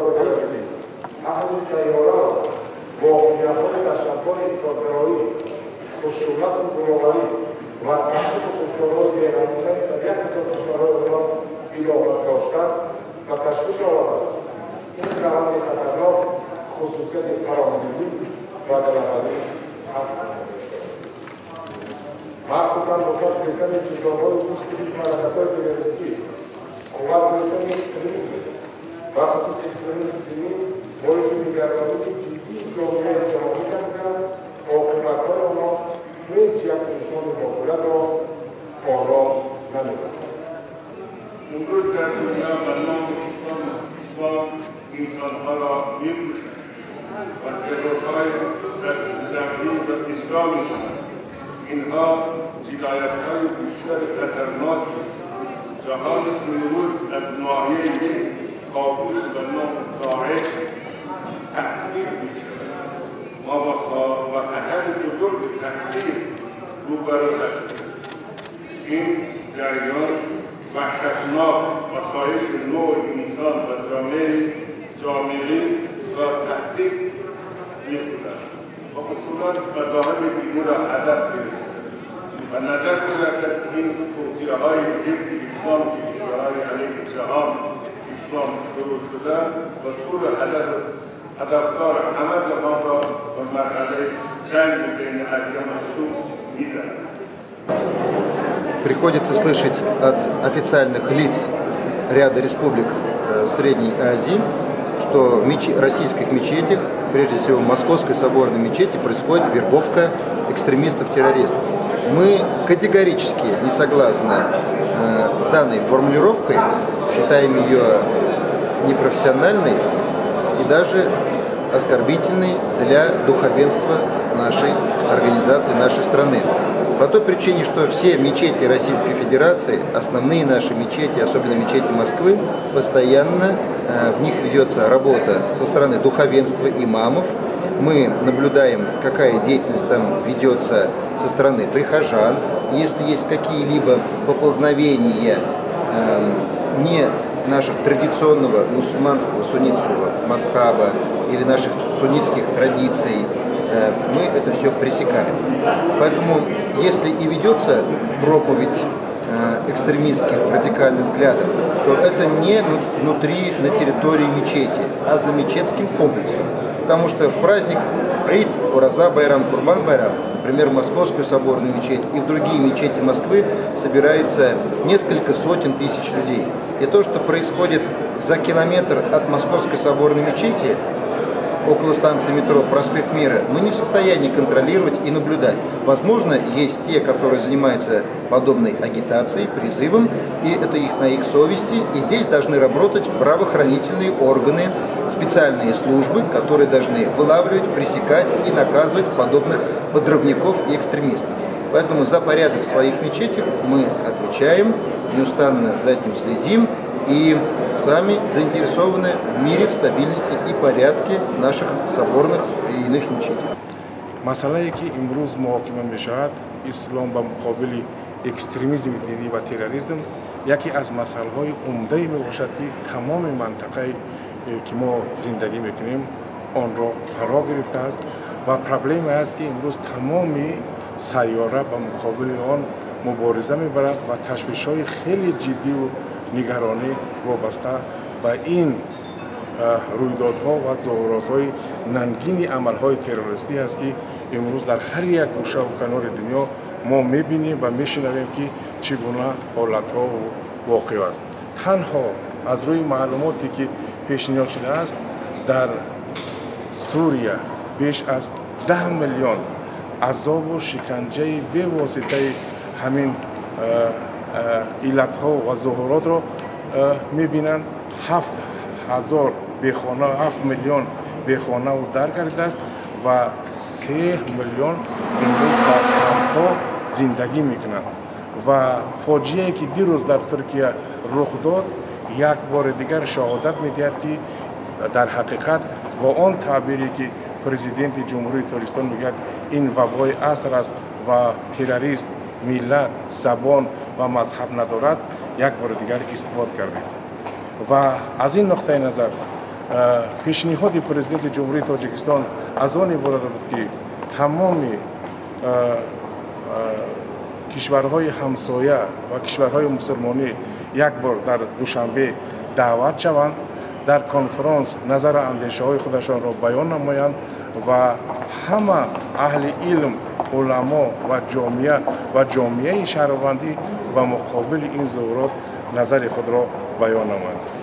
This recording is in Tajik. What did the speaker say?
2020 аҳли сайёраро воқеаҳои даҳшатбори ифротгароӣ, хушунату зӯроварӣ ва таҳқиқу кушторҳои бераҳмонаи дар як қисм кишварҳои олам идома доштан ба ташвиш овард. Ин раванди хатарнок хусусияти фаромиллӣ ва глобалӣ касб намудааст. Махсусан бо сар гирифтани кишварҳои зишти ҳизб ҳаракатҳои террористӣ, қувват гирифтани экстремизм, бахусус экстремизми динӣ боиси нигаронии ҷиддии ҷомеаи ҷаҳонӣ гардида, оқибатҳои онҳо ҳеҷ як инсони боқулатро ором намерасонад. Имрӯз дар дунё ба номи ислом инсонҳоро мекушанд ва террорҳои дастҷамъӣ ва иҷро мекунанд. Инҳо ҷиноятҳои бисёр хатарнокест. Ҷаҳони имрӯз аз ноҳияи як кобус ба номи Доиш таҳқир мешавад. Мо با خطر بزرگ تحقیر روبرو هستیم. این جریان وحشتناک و سایش نوع انسان و جامعه را تهدید می‌کند و اصولا مذاهب دینی را هدف گرفته و نظر می‌رسد این توطئه‌های ضد اسلام که کشورهای علیه جهان اسلام شروع شده و طول هدفدار همه جهان را به مرحله جنگ بین ادیان سوق می‌دهد. Приходится слышать от официальных лиц ряда республик Средней Азии, что в российских мечетях, прежде всего в Московской соборной мечети, происходит вербовка экстремистов-террористов. Мы категорически не согласны с данной формулировкой, считаем ее непрофессиональной и даже оскорбительной для духовенства нашей организации, нашей страны. По той причине, что все мечети Российской Федерации, основные наши мечети, особенно мечети Москвы, постоянно в них ведется работа со стороны духовенства, имамов. Мы наблюдаем, какая деятельность там ведется со стороны прихожан. Если есть какие-либо поползновения не наших традиционного мусульманского суннитского мазхаба или наших суннитских традиций, мы это все пресекаем. Поэтому, если и ведется проповедь экстремистских радикальных взглядов, то это не внутри, на территории мечети, а за мечетским комплексом. Потому что в праздник Аид, Ураза Байрам, Курбан Байрам, например, в Московскую соборную мечеть и в другие мечети Москвы собирается несколько сотен тысяч людей. И то, что происходит за километр от Московской соборной мечети, около станции метро «Проспект Мира», мы не в состоянии контролировать и наблюдать. Возможно, есть те, которые занимаются подобной агитацией, призывом, и это их на их совести. И здесь должны работать правоохранительные органы, специальные службы, которые должны вылавливать, пресекать и наказывать подобных подрывников и экстремистов. Поэтому за порядок в своих мечетях мы отвечаем, неустанно за этим следим и сами заинтересованы в мире, в стабильности и порядке наших соборных и иных мечетей. Масъалае ки имрӯз муҳокима мешавад, ислом ба муқобили экстремизми динӣ ва терроризм, яке аз масъалаҳои умдае мебошад, ки тамоми мантақае ки мо зиндагӣ мекунем, онро фаро гирифтааст ва проблемае аст, ки имрӯз тамоми сайёра ба муқобили он мубориза мебарад ва ташвишҳои хеле ҷиддиву нигаронӣ вобаста ба ин рӯйдодҳо ва зуҳуротҳои нангини амалҳои террористӣ аст, ки имрӯз дар ҳар як гӯшаву канори дунё мо мебинем ва мешунавем, ки чӣ гуна ҳолатҳову воқеъ аст. Танҳо аз рӯи маълумоте ки пешниҳод шудааст, дар Сурия беш аз 10 миллион азобу шиканҷаи бевоситаи ҳамин иллатҳо ва зуҳуротро мебинанд. 7000 бехона, 7 миллион бехонаву дар гардидааст ва 3 миллион имрӯз дар кампҳо зиндагӣ мекунанд. Ва фоҷиае ки дирӯз дар Туркия рух дод, як бори дигар шаҳодат медиҳад, ки дар ҳақиқат бо он таъбире ки Президенти Ҷумҳурии Тоҷикистон мегӯяд, ин вабои аср аст ва террорист миллат, забон ва мазҳаб надорад, як бори дигар исбот кардед. Ва аз ин нуқтаи назар Пешниҳоди Президенти Ҷумҳурии Тоҷикистон аз он иборат буд, ки тамоми кишварҳои ҳамсоя ва кишварҳои мусулмонӣ як бор дар Душанбе даъват шаванд, дар конфронс назару андешаҳои худашонро баён намоянд ва ҳама аҳли илм, уламо ва ҷомеа ва ҷомеаи шаҳрвандӣ ба муқобили ин зуҳурот назари худро баён намоянд.